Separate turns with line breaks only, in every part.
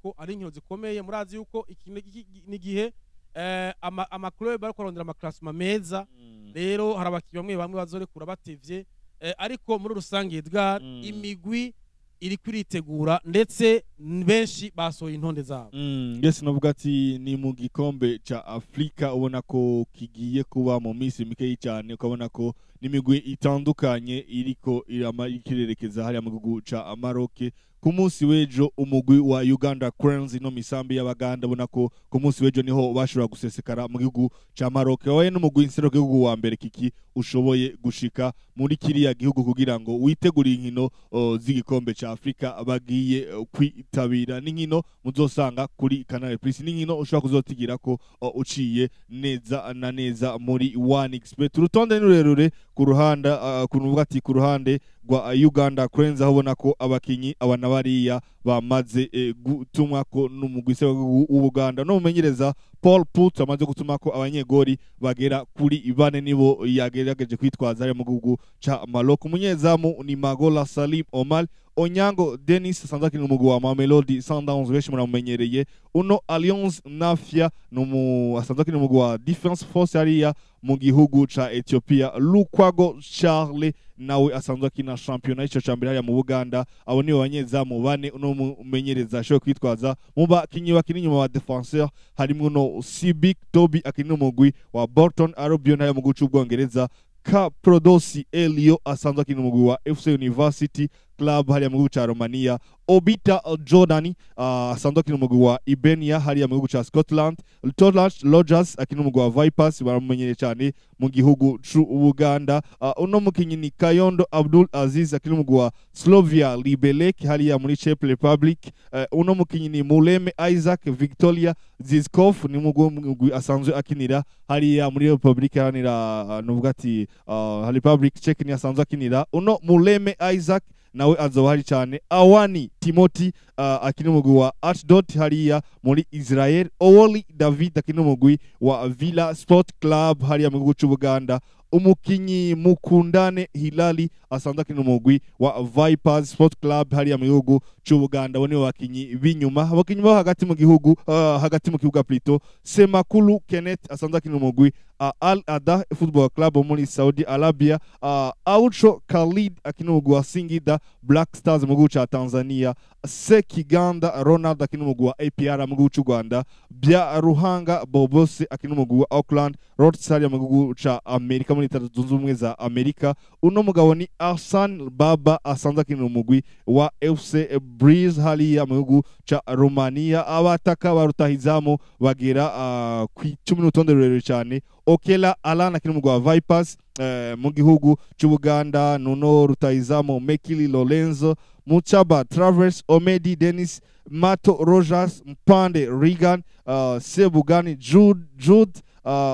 Yuko ari inkino zikomeye, murazi yuko iki ni igihe ama club ariko arondera ama classement meza. Rero hari abakinnyi bamwe bamwe bazorekura batevye, ariko muri rusange, Edgar, imigwi iri kuritegura, ndetse benshi basohoye intonde zabo.
Yes, novuga ati ni mu gikombe ca Afrika, ubona ko kigiye kuba mu minsi mikeyi cyane, ukabona ko n'imigwi itandukanye iriko irama ikirerekeza hariya mu gihugu ca Maroc. Ku munsi w'ejo, umugwi wa Uganda Cranes, ino misambi y'Abaganda, ubona ko ku munsi w'ejo niho bashobora gusesekara mu gihugu ca Maroc. Wabaye n'umugwi nserukagihugu wa mbere kiki ushoboye gushika muri kiriya gihugu kugira ngo witegure inkino z'igikombe ca Afrika bagiye kwitabira. N'inkino muzosanga kuri Canal Plus, n'inkino ushobora kuzotigira ko uciye neza na neza muri 1xBet. Urutonde ni rurerure ku ruhande, kunuvuga ati ku ruhande rwa Uganda Cranes, aho ubona ko abakinyi aba na bariya bamaze gutumwa ko n'umugwi w'Ubuganda n'umumenyereza Paul Put amaze gutuma ko abanyegori bagera kuri bane, nibo yagerageje kwitwaza ari mu gihugu ca Maroc. Umunyezamu ni Magola Salim Omar. Onyango Dennis asanzwe akina umugwi wa Mamelodi Sundowns, benshi muramumenyereye. Uno Alliance Nafia numu asanzwe akina umugwi wa Defense Force hariya mu gihugu ca Ethiopia. Lukwago Charles nawe asanzwe akina championnat ico ca mbere hariya mu Buganda. Abo nibo banyezamu bane uno mumenyereza ashoboye kwitwaza. Mu bakinyi bakina inyuma ba défenseur harimwo no Sibik Toby akina umugwi wa Bolton Albion hariya mu gihugu c'Ubwongereza, Kaprodosi Elio asanzwe akina umugwi wa FC University Club hariya mu gihugu ca Romania, Obita Jordan asanzwe akina umugwi wa Hibernia hariya mu gihugu ca Scotland, Tolas Rogers akina umugwi wa Vipers, baramumenyereye cyane mu gihugu c'Ubuganda. Uno mukinyi ni Kayondo Abdul Aziz akina umugwi wa Slovia Liberec hariya muri Czech Republic. Uno mukinyi ni Muleme Isaac Victoria Zizkov, ni umugwi asanzwe akinira hariya muri Republic iharanira, nuvuga ati Republic Czech ni asanzwe akinira. Uno Muleme Isaac nawe azoba hari cyane. Awani Timothy akina umugwi wa Ashdod hariya muri Israel. Owoli David akina umugwi wa Villa Sport Club hariya mu gihugu c'Ubuganda. Umukinyi Mukundane Hilali asanzwe akina umugwi wa Vipers Sport Club hariya mu gihugu c'Ubuganda. Abo nibo bakinyi b'inyuma. Abakinyi bo hagati mu gihugu, hagati mu kibuga plutôt, Semakulu Kenneth asanzwe akina umugwi Al Ada Football Club wo muri Saudi Arabia, Aucho Khalid akina umugwi wa Singida Black Stars mu gihugu ca Tanzania, Sekiganda Ronald akina umugwi wa APR mu gihugu c'u Rwanda, Bya Ruhanga Bobose akina umugwi wa Oakland Rhodes hariya mu gihugu ca Amerika, muri Leta Zunze Ubumwe za Amerika. Uno mugabo ni Arsan Baba asanzwe akina umugwi wa FC Breeze hariya mu gihugu ca Romania. Abataka ba rutahizamu bagera ku 10, n'urutonde rurerure cyane. Okela Alan akina umugwi wa Vipers mu gihugu c'Ubuganda, Nuno rutahizamu Mekili Lorenzo, Muchaba Travers, Omedi Dennis, Mato Rogers, Mpande Regan, Sebugani Jude, Jude,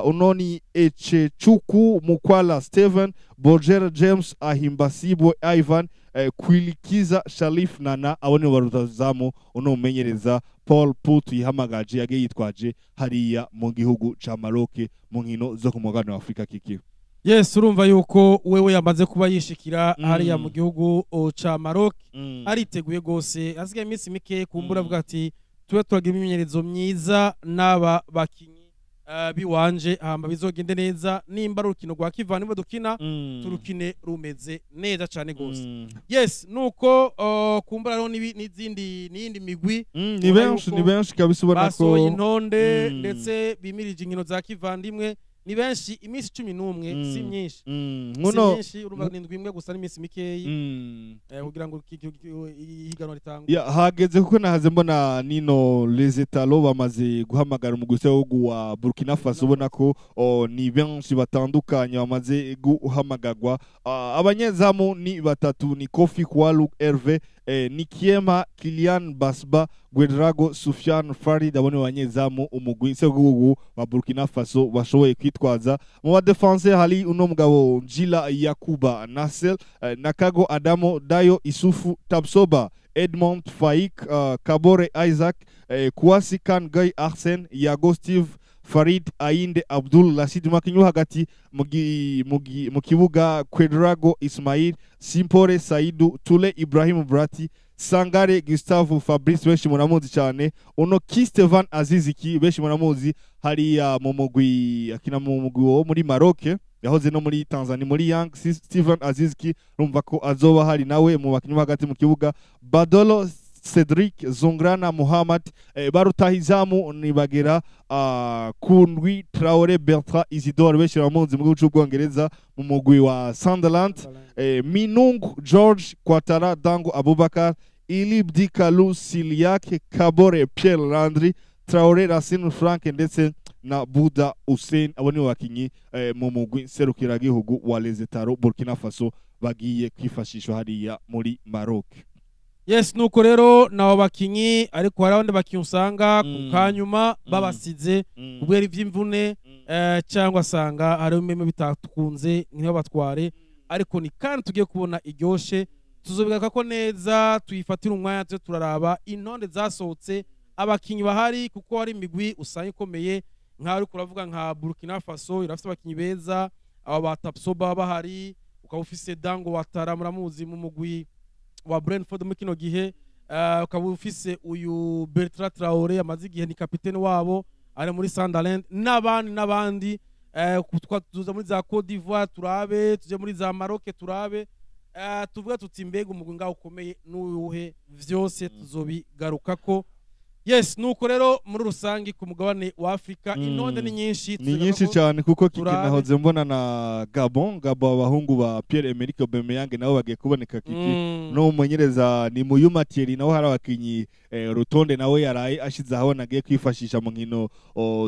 Unoni Echechuku Mukwala Steven, Borger James, Ahimbasibwe Ivan, Kwilikiza Sharif Nana. Abo nibo barutazamu uno mumenyereza Paul Put yihamagaje, yagiye yitwaje hariya mu gihugu ca Maroc mu nkino zo ku mugabane wa Afrika kiki.
Yes, urumva yuko wewe yamaze kuba yishikira hariya mu gihugu ca Maroc, ariteguye gose. Hasigaye iminsi mike, kumbura avuga ati tube turagira imyimenyerezo myiza n'aba bakinyi biwanje, hamba bizogende neza. Nimba ari urukino rwa kivandimwe dukina, turukine rumeze neza cane gose. Yes, nuko kumbura rero n'izindi n'iyindi migwi
Ni
ubona
benshi,
yuko
ni benshi kabisa, ubona ko
basohoye intonde, ndetse bimirije inkino za kivandimwe. Ni benshi, iminsi 11 si myinshi, si
Muno
myinshi. Urumva ni indwi imwe gusa, n'iminsi mikeyi kugira ngo ihiganwa ritangwe.
Ya, hageze kuko nahaze mbona nino Les Étalons bamaze guhamagara umugwi w'igihugu wa Burkina Faso. Ubona ko ni benshi batandukanye bamaze guhamagagwa. Abanyezamu ni batatu, ni Kofi Kwalu Hervé, Nikiema Kilian Basba, Guedrago Sufian Farid. Abo ni abanyezamu umugwi w'igihugu wa Burkina Faso bashoboye kwitwaza. Mu ba défense hari uno mugabo Njila Yakuba Nasel, Nakago Adamo, Dayo Isufu Tabsoba Edmond Faik, Kabore Isaac, Kouassi Kan Guy Arsene, Yago Steve. Farid Ainde Abdul Rashid. Makinyu hagati mu kibuga Quedrago Ismail, Simpore Saidu, Tule Ibrahim Brati, Sangare Gustavo Fabrice, benshi muramuzi cyane. Uno Kistevan Aziziki benshi muramuzi hariya mu mugwi, akina mu mugwi wo muri Maroc, yahoze no muri Tanzania muri Young. Steven Aziziki urumva ko azoba hari nawe mu bakinyi hagati mu kibuga. Badolo Cedric, Zungrana Muhammad, barutahizamu nibagera Kundwi Traore Bertrand Isidore, benshi baramuzi mu gihugu c'Ubwongereza mu mugwi wa Sunderland, Minungu George Kwatara, Dango Abubakar, Ilibdi Kalu Siliak, Kabore Pierre Landry, Traore Racine Frank ndetse na Buda Hussein. Abo nibo bakinyi mu mugwi serukiragihugu wa Lezetaro Burkina Faso bagiye kwifashishwa hariya muri Maroc.
Yes, nuko rero nabo bakinyi, ariko hari abandi bakinyi usanga ku kanyuma babasize kubera ivy'imvune, cyangwa asanga hari bimwe bitakunze ntibabatware. Ariko ni kandi tugiye kubona iryoshe, tuzobigaruka ko neza, tuyifatire umwanya tuze turaraba intonde zasohotse, abakinyi bahari, kuko hari imigwi usanga ikomeye nkaho ariko uravuga nka Burkina Faso irafite abakinyi beza, aba ba Tapsoba bahari, ukaba ufise Dango Watara muramuzi mu mugwi wa Brentford muri kino gihe, ukaba ufise uyu Bertrand Traore amaze igihe ni kapitene wabo ari muri Sunderland n'abandi n'abandi. Tuza muri za Cote d'Ivoire turabe, tuje muri za Maroc turabe, tuvuga tuti mbega umugwi ngaho ukomeye n'uyuhe, vyose tuzobigarukako. Yes, nuko rero muri rusangi ku mugabane wa Afrika intonde ni nyinshi.
Ni nyinshi cyane kuko kikinahoze mbona na Gabon abahungu ba Pierre Emerick Aubameyang nabo bagiye kuboneka kiki no umumenyereza ni Muyuma Thierry, nawe hari abakinyi rutonde nawe yaraye ashize aho nagiye kwifashisha mu nkino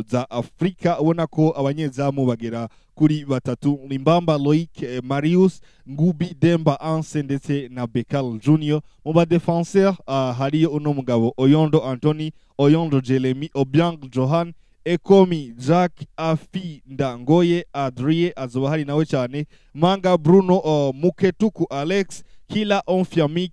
za Afrika. Ubona ko abanyezamu bagera kuri batatu, Limbamba Loic, Marius Ngubi Demba Anse ndetse na Bekal Junior. Mu ba défenseur hariyo uno mugabo Oyondo Anthony, Oyondo Jeremy, Obiang Johan, Ekomi Jack, Afi Ndangoye Adrie azoba hari nawe cyane, Manga Bruno, Muketuku Alex, Kila Onfiamik,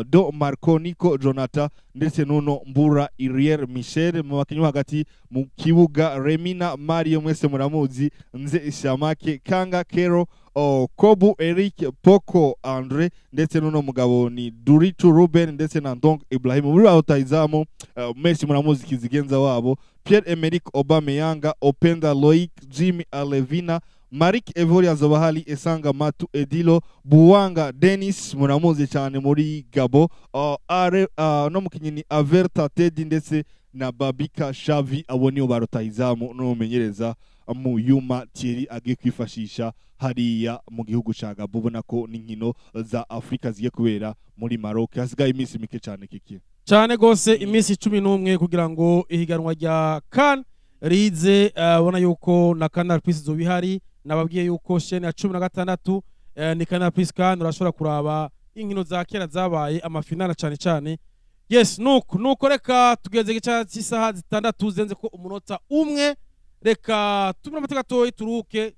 Do Marco Nico Jonathan ndetse nuno Mbura Irier Michel. Mu bakinyi hagati mu kibuga Remina Mario mwese muramuzi, Nze Shamake, Kanga Kero, Kobu Eric, Poko Andre ndetse nuno mugabo ni Duritu Ruben ndetse na Ndong Ibrahim. Muri rutahizamu mwese muramuzi kizigenza wabo Pierre Emerick Aubameyang, Openda Loic, Jimmy Alevina, Marik Evori azobahali, Esanga Matu Edilo, Buwanga Dennis muramuzi cyane muri Gabo, no mukinyi ni Averta Teddy ndetse na Babika Shavi. Abo nibo barutahizamu n'umumenyereza Muyuma Thierry agiye kwifashisha hariya mu gihugu ca Gabo. Ubona ko n'inkino za Afrika zigiye kubera muri Maroc, hasigaye iminsi mike cyane kiki
cyane gose, iminsi 11 kugira ngo ihiganwa rya CAN rize. Ubona yuko na Canal Plus zobihari, nababwiye yuko chaîne ya 16 ni Canal Plus CAN, urashobora kuraba inkino za kera zabaye amafinala cyane cyane. Yes, nuko reka tugeze gica cy'isaha 6 zenze ko umunota umwe, reka tumure amateka gatoyi turuke.